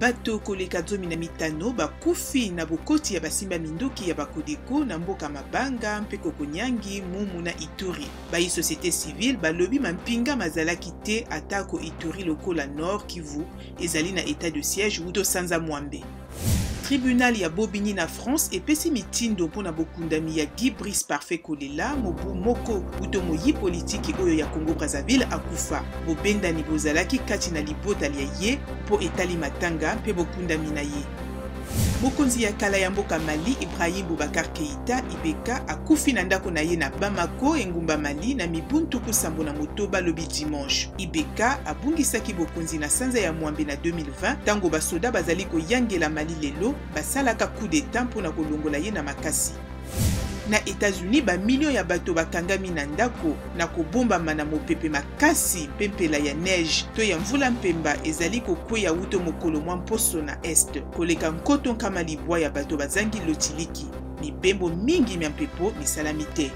Bato koleka 15 bakufi na bokoti ya basimba minduki ya ba Codeco na mboka Mabanga mpe Kokonyangi, Mumu na Ituri. Bayi societe civile balobi mampinga mazalaki te atako Ituri lokola Nord Kivu ezali na etat de siège wuto sanza mwambe. Tribunal ya Bobigny na France epesi mitindo mpo na bokundami ya Guy Brice Parfait Kolela mobu moko wuto moyi politiki oyo ya Congo-Brazzaville akufa. Bobendani bozalaki kati na libota lya ye mpo etali matanga mpe bokundami na ye. Mokonzi ya kala ya mboka Mali, Ibrahim Boubacar Keïta, IBK, akufi na ndako na ye na Bamako, engumba Mali, na mibu 76 lobi dimanche. IBK abungisaki bokonzi na sanza ya mwambe na 2020 ntango basoda bazali koyangela Mali lelo basalaka coup d'etat mpo na kolongola ye na makasi. Na Etats-Unis, bamilio ya bato bakangami na ndako na kobombama na mopepe makasi mpe mpela ya neige to ya mvula mpemba ezali kokweya wuto mokolo mwa mposo na Est. Koleka 900 ya bato bazangi lotiliki. Mibembo mingi mya mpepo misalami te.